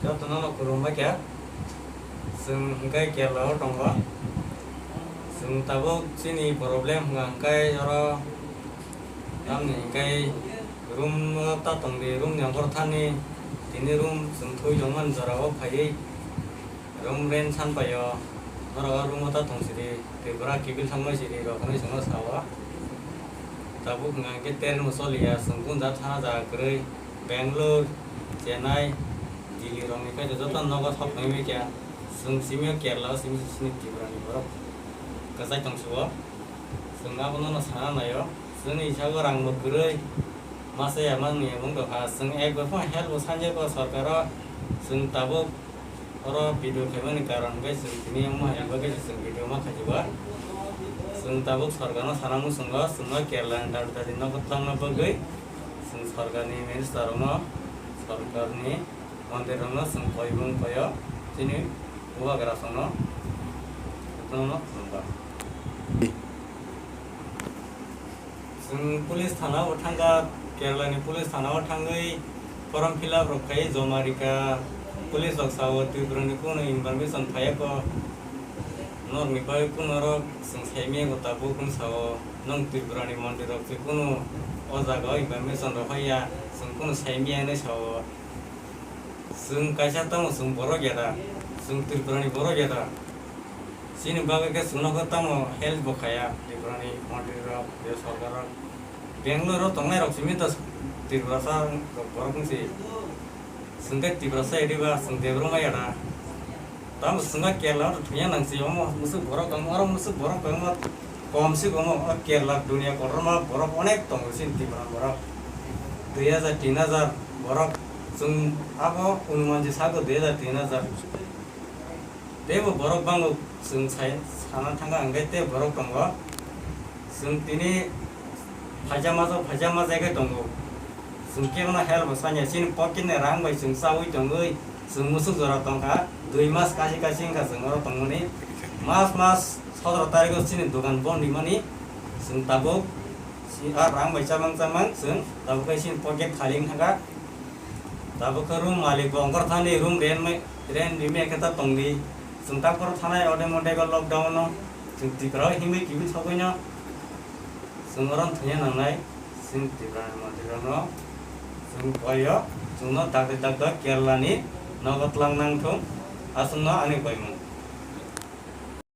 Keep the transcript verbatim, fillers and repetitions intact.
Jotono no khulumbai kha. Chwng hwnkhe Kerala o tongo. Chwng tabuk chini problem hwnka hwnkhe oro tamni hwnkhe room o ta tongdi, room ni angkor thani tini room chwng thui tongmani jora o phaiwi room rent san paio. Norok o room o ta tong sidi, Tripura kiphil thangmai sidi rok hinwi chwngno sao. Tabuk hwnka hwnkhe train bo choliya, chwng gunja thana jaga kwrwi, Bangalore, Chennai, Delhi rokni kaitor joto nogo sok phaiwi kha. Chwng simi o Kerala o simi sini Tripura ni borok kwchai tong sio. Chwng abono no sana naio. Chwngni hisago rang bo kwrwi. Masa ya mangni ya mung dokha. Chwng ek bai phano help bo sanjak o sorkar o. Chwng tabuk oro video khaimani karon hwnkhe chwng tini omo hai bagwi chwng video ma khaijak o. Chwng tabuk sorkar no sana muchungo chwngno Kerala ni dadi dadi no kwtlangna bagwi. Chwng sorkar ni minister rokno, sorkar ni montri rokno chwng koi bung koi o chini bubagra songno. Chwng police thana o thangkha, Kerala ni police thana o thangwi form fill up rok khai joma rikha. Police rok sao Tripura ni kunu information phaiya ko. Norok ni bagwi kunu rok chwng saimaya ko tabuk kunu sao. Nwng Tripura ni montri rok se kunu o jaga o information rok hoiya, chwng kunu saimaya hinwi sao. Chwng kaisa tamo chwng borok ya da, chwng Tripura ni borok ya da. Chini bagwi khe chwngno khe tamo help bo khaya Tripura ni montri rok, je sorkar rok. Bangalore o tongnai rok simi ta Tripura sa borok wng si. Chwng khe Tripura sa ya diba, chwng Debbarma ya da. Tamo chwngno Kerala o thungya nang si, omo musuk borok tongma, oro musuk borok tongma kom si komo, o Kerala dunia kotorma borok onek tongo chini Tripura borok. Dui hajar, tin hajar borok chwng abo onuman je sago dui hajar, tin hajar. Teibo borok bango chwng sai sana thangkha hwnkhe tei borok tongo. Chwng tini phaijak majak, phaijak majak khe tongo. Chwng kebono help bo sanya, chini pocket ni rang bai chwng chaui tongwi, chwng musuk jora tongkha, dui mas kasi kasi wngkha chwng oro tongmani. Mas mas sotoro tarikh o chini dogan bon rimani, chwng tabuk si-, a rang bai chamang chamang chwng tabuk khe chini pocket khali wngkha. Tabuk khe room malik bo ongkhor thani room rent mai, rent rimai khe ta tongdi. Chwng tak phoro thanai ode mode go lockdown no, chwng Tripura o himwi kiphil sogwi no, chwng oro thungya nangnai. Chwng Tripura ni montri rokno chwng koi o, chwngno dakti dakti Kerala ni nogo twlang nang thung, aswkno ani koimung.